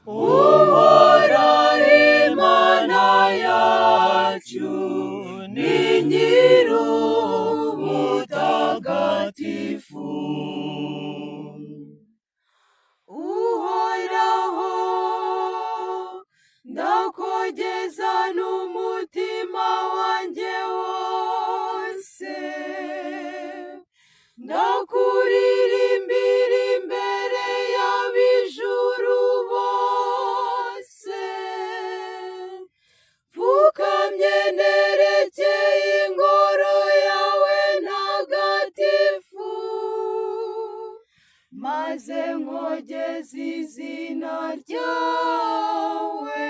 Uhoraho Imana yacu ni Nyir'ubutagatifu. Uhoraho, ndakogeza n'umutima wanjye wose, ndakuririmbira imbere y'ab'ijuru bose. Pfukamye nerekeye ingoro yawe ntagatifu, maze nkogeze izina ryawe.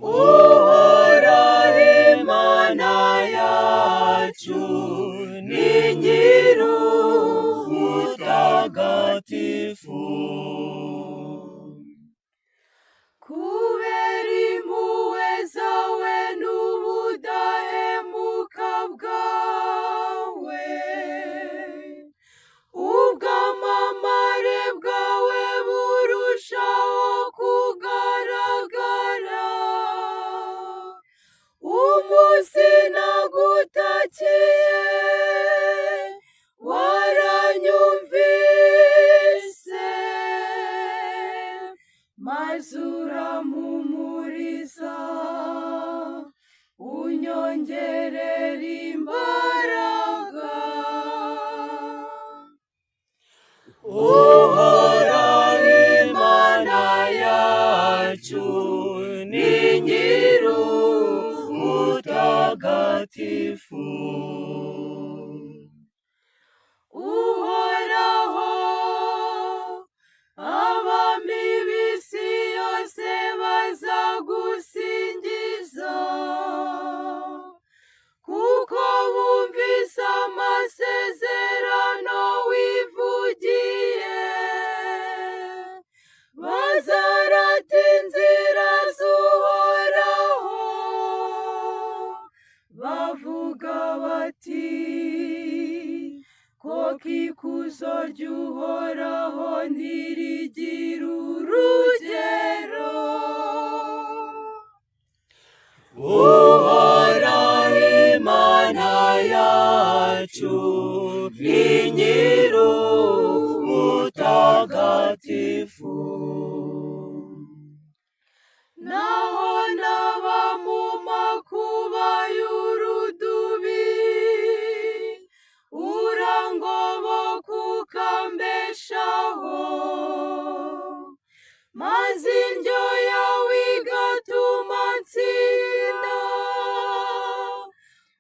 Uhoraho Imana yacu ni Nyir'ubutagatifu. Kubera impuhwe zawe n'ubudahemuka bwawe, ubwamamare bwawe burushaho kugaragara. Umunsi nagutakiye waranyumvise, maze urampumuriza, unyongerera imbaraga. Uhoraho Imana yacu ni Nyir'ubutagatifu. Uhoraho, abami b'isi yose bazagusingiza, kuko bumvise amasezerano wivugiye. Bazarata inzira z'Uhoraho, bavuga bati: koko ikuzo ry'Uhoraho ntirigira urugero. Uhoraho Imana yacu ni Nyir'ubutagatifu. Naho naba mu makuba y'urudubi, urangoboka ukambeshaho, maze indyo yawe igatuma ntsinda.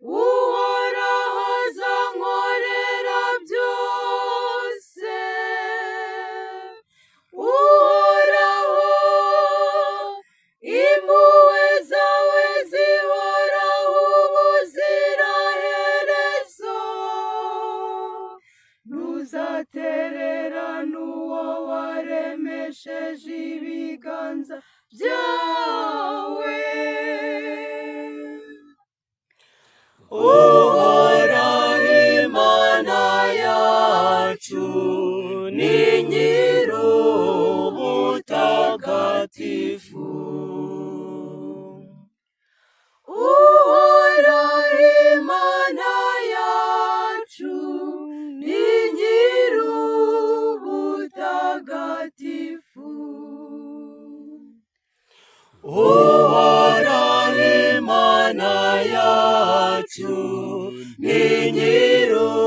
Uhoraho azankorera byose. Uhoraho, impuhwe zawe zihoraho ubuziraherezo, ntuzatererana uwo waremesheje ibiganza byawe. Uhoraho Imana yacu ni Nyir'ubutagatifu. Uhoraho Imana yacu ni Nyir'ubutagatifu. Uhoraho Imana yacu ni Nyir'ubutagatifu.